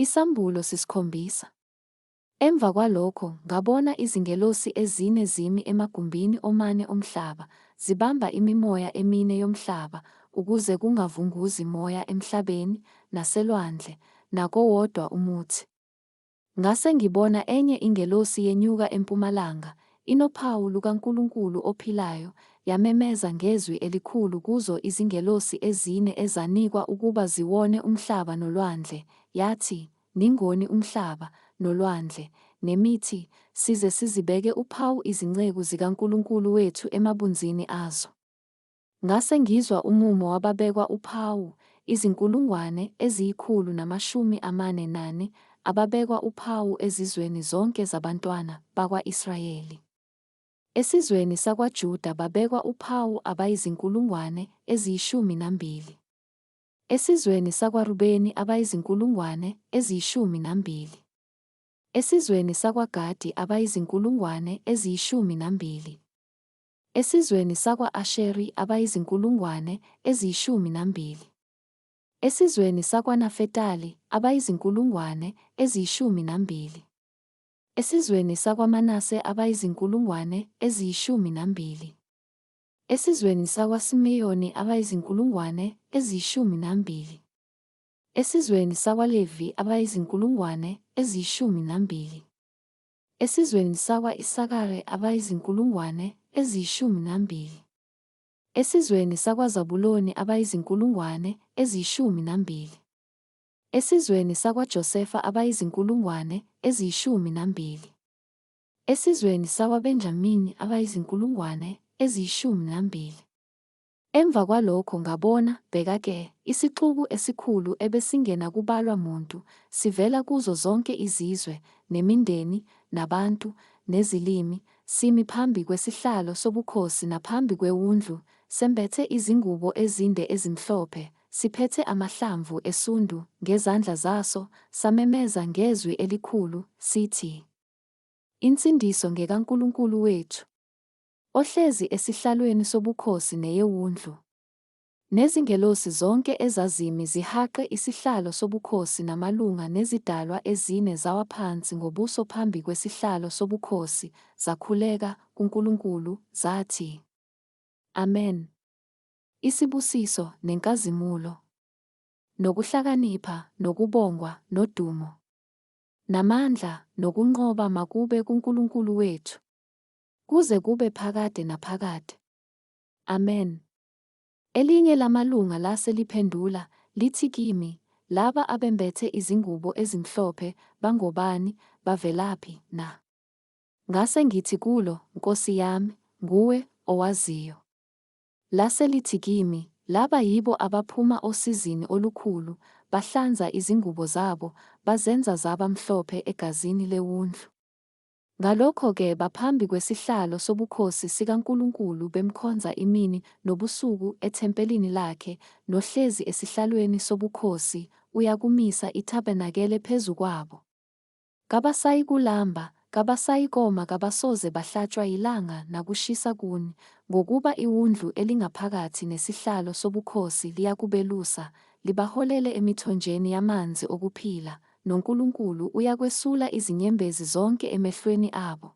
Isambulo sisikhombisa. Emva kwalokho ngabona izingelosi ezine zimi emagumbini omane omhlaba, zibamba imimoya emine yomhlaba, ukuze kungavunguzi moya emhlabeni, naselwandle, nakowodwa umuthi. Ngase ngibona enye ingelosi yenyuka empumalanga, inophawu lukaNkulunkulu ophilayo, yamemeza ngezwi elikhulu kuzo izingelosi ezine ezanikwa ukuba ziwone umhlaba nolwandle, yathi, Ningoni umhlaba, nolwandle, nemithi, size sizibeke uphawu izinceku zikaNkulunkulu wethu emabunzini azo. Ngase ngizwa umumo wababekwa uphawu, izinkulungwane eziyi-144, ababekwa uphawu ezizweni zonke zabantwana bakwa-Israyeli. Esizweni sakwaJuda babekwa uphawu abayizinkulungwane eziyi-12. Esizweni sakwaRubeni abayizinkulungwane eziyi-12. Esizweni sakwaGadi abayizinkulungwane eziyi-12. Esizweni sakwa-Asheri abayizinkulungwane eziyi-12. Esizweni sakwaNafetali abayizinkulungwane eziyi-12. Esizweni sakwaManase abayizinkulungwane eziyi-12. Esizweni sakwaSimeyoni abayizinkulungwane eziyi-12. Esizweni sakwaLevi abayizinkulungwane eziyi-12. Esizweni sakwa-Isakare abayizinkulungwane eziyi-12. Esizweni sakwaZabuloni abayizinkulungwane eziyi-12. Esizweni sakwaJosefa abayizinkulungwane eziyi-12. Esizweni sakwaBenjamini abayizinkulungwane eziyi-12. Emva kwalokho ngabona, bheka-ke, isixuku esikhulu ebesingenakubalwa muntu, sivela kuzo zonke izizwe, nemindeni, nabantu, nezilimi, simi phambi kwesihlalo sobukhosi naphambi kweWundlu, sembethe izingubo ezinde ezimhlophe, siphethe amahlamvu esundu ngezandla zaso, samemeza ngezwi elikhulu, sithi, Insindiso ngekaNkulunkulu wethu, ohlezi esihlalweni sobukhosi neyeWundlu. Nezingelosi zonke ezazimi zihaqe isihlalo sobukhosi namalunga nezidalwa ezine zawa phansi ngobuso phambi kwesihlalo sobukhosi, zakhuleka kuNkulunkulu, zathi, Amen. Isibusiso, nenkazimulo, nokuhlakanipha, nokubongwa, nodumo, namandla, nokunqoba makube kuNkulunkulu wethu, kuze kube phakade naphakade. Amen. Elinye lamalunga lase liphendula, lithi kimi, Laba abembethe izingubo ezimhlophe bangobani, bavelaphi, na? Ngase ngithi kulo, Nkosi yami, nguwe owaziyo. Lase lithi kimi, Laba yibo abaphuma osizini olukhulu, bahlanza izingubo zabo, bazenza zaba mhlophe egazini leWundlu. Ngalokho-ke baphambi kwesihlalo sobukhosi sikaNkulunkulu bemkhonza imini nobusuku ethempelini lakhe, nohlezi esihlalweni sobukhosi uyakumisa itabernakele phezu kwabo. Kabasayikulamba, kabasayikoma kabasoze bahlatshwa yilanga nakushisa kuni, ngokuba iWundlu elingaphakathi nesihlalo sobukhosi liyakubelusa, libaholele emithonjeni yamanzi okuphila, noNkulunkulu uyakwesula izinyembezi zonke emehlweni abo.